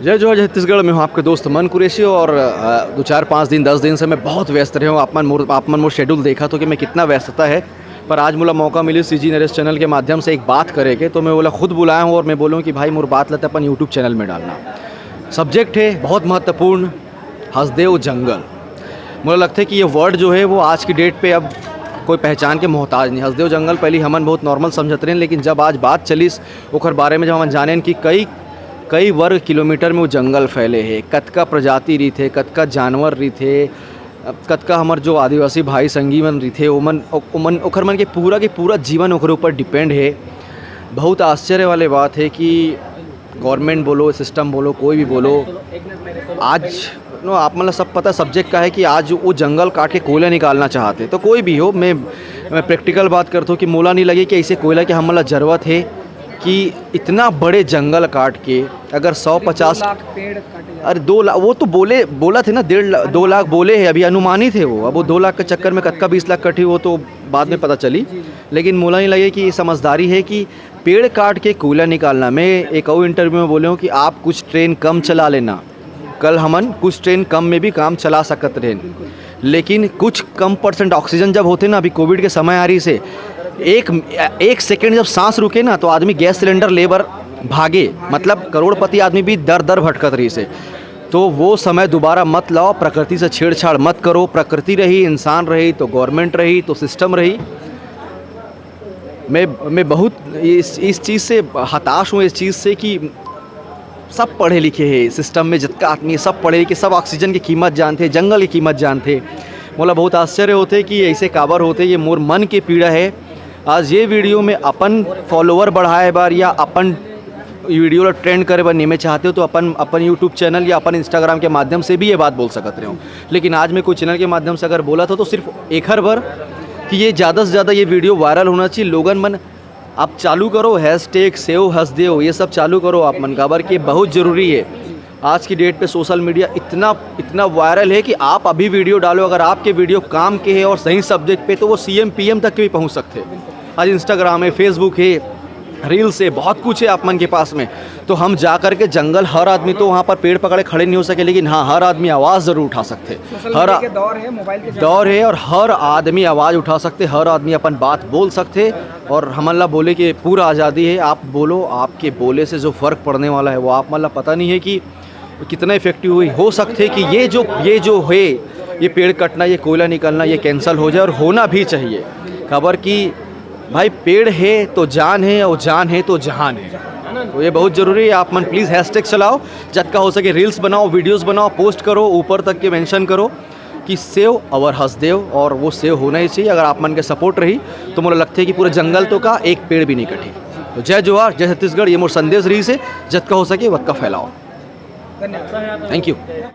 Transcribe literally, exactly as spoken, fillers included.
जय जोहार, जय छत्तीसगढ़। मैं हूं आपके दोस्त मन कुरैशी और, अ, दो, चार, पाँच दिन, दस दिन से मैं बहुत व्यस्त रहे हूं। आप मन मोर, आप मन मोर schedule देखा तो कि मैं कितना व्यस्तता है, पर आज मोला मौका मिली CG नरेश channel के माध्यम से एक बात करे के, तो मैं बोला खुद बुलाया हूं और मैं बोलूं कि भाई मोर बात ला ते अपन YouTube channel में डालना। Subject है बहुत महत्वपूर्ण, हसदेव जंगल। मोला लगथे कि ये word जो है वो आज की date पे अब कोई पहचान के मोहताज नहीं। हसदेव जंगल पहली हमन बहुत normal समझत रहेन, लेकिन जब आज बात चलिस ओकर बारे में, जब हमन जानेन कि कई, कई वर्ग किलोमीटर में वो जंगल फैले हे, कतका प्रजाति रहिथे, कतका जानवर रहिथे, अब कतका हमर जो आदिवासी भाई संगी मन रहिथे, ओमन, ओ-, ओमन, ओखर मन के पूरा के पूरा जीवन ओकरे ऊपर depend हे। बहुत आश्चर्य वाले बात है कि government बोलो, system बोलो, कोई भी बोलो, आज नो आप मन ला सब पता subject का है कि आज वो जंगल काट के कोयला निकालना चाहते। तो कोई भी हो, मैं, मैं practical बात करता हूँ कि मोला नहीं लगे कि ऐसे कोयला के हमन ला जरूरत है कि इतना बड़े जंगल काट के अगर सौ पचास, लाख पेड़ काटे जा अरे दो लाख, वो तो बोले, बोला थे ना, डेढ़ लाख, दो लाख बोले हैं, अभी अनुमानित है वो। अब वो दो लाख के चक्कर में कतका बीस लाख कटी, वो तो बाद में पता चली। लेकिन मोला नहीं लगे कि ये समझदारी है कि पेड़ काट के कोयला निकालना। मैं एक और interview में बोले हूँ कि आप कुछ train कम चला लेना, कल हमन कुछ train कम में भी काम चला सकत रहेन, लेकिन कुछ कम percent oxygen जब होथे ना, अभी COVID के समय आ रहिसे, एक, एक second जब सांस रुके ना तो आदमी gas cylinder ले बर भागे, मतलब करोड़पति आदमी भी दर दर भटकत रहिसे। तो वो समय दोबारा मत लाओ, प्रकृति से छेड़छाड़ मत करो। प्रकृति रही, इंसान रही तो government रही, तो system रही। मैं, मैं बहुत इस, इस चीज़ से हताश हूँ, इस चीज़ से कि सब पढ़े लिखे हे system में, जतका आदमी हे, सब पढ़े लिखे, सब oxygen की कीमत जानथे, जंगल की कीमत जानथे। मोला बहुत आश्चर्य होथे कि ऐसे काबर होथे, ये मोर मन के पीड़ा है। आज ये video में अपन follower बढ़ाए बर या अपन video ला trend करे बर नहीं मैं चाहते हो, तो अपन, अपन YouTube channel या अपन Instagram के माध्यम से भी ये बात बोल सकत रहे हो। लेकिन आज मैं कोई channel के माध्यम से अगर बोला था तो सिर्फ एखर बर कि ये ज़्यादा से ज़्यादा ये video viral होना चाहिए। लोगन मन आप चालू करो, hashtag save हसदेव, ये सब चालू करो आप मन, काबर कि बहुत ज़रूरी है। आज की date पे social media इतना, इतना viral है कि आप अभी video डालो, अगर आपके video काम के है और सही subject पे, तो वो CM PM तक के भी पहुंच सकते हैं। आज Instagram है, Facebook है, reels है, बहुत कुछ है आप मन के पास में। तो हम जा करके जंगल, हर आदमी तो वहाँ पर पेड़ पकड़े खड़े नहीं हो सके, लेकिन हाँ, हर आदमी आवाज़ ज़रूर उठा सकते हैं। सोशल हर मीडिया आ- के दौर है, मोबाइल के दौर है और हर आदमी आवाज़ उठा सकते, हर आदमी अपन बात बोल सकते। और हमन ला बोले कि पूरा आज़ादी है, आप बोलो, आपके बोले से जो फ़र्क पड़ने वाला है वो आप मन ला पता नहीं है कि कितना इफेक्टिव हुई। हो सकते कि ये जो, ये जो है, ये पेड़ कटना, ये कोयला निकलना, ये कैंसिल हो जाए, और होना भी चाहिए। काबर कि भाई, पेड़ है तो जान है और जान है तो जहान है। तो ये बहुत ज़रूरी है। आप मन प्लीज़ हैशटैग चलाओ, जतका हो सके रील्स बनाओ, वीडियोस बनाओ, पोस्ट करो, ऊपर तक के मेंशन करो कि सेव अवर हसदेव, और वो सेव होना ही चाहिए। अगर आप मन के सपोर्ट रही तो मोला लगथे कि पूरे जंगल तो का एक पेड़ भी नहीं कटी। तो जय जोहार, जय छत्तीसगढ़, ये मोर संदेश रहिसे, जतका हो सके वतका फैलाओ। धन्यवाद। Thank you.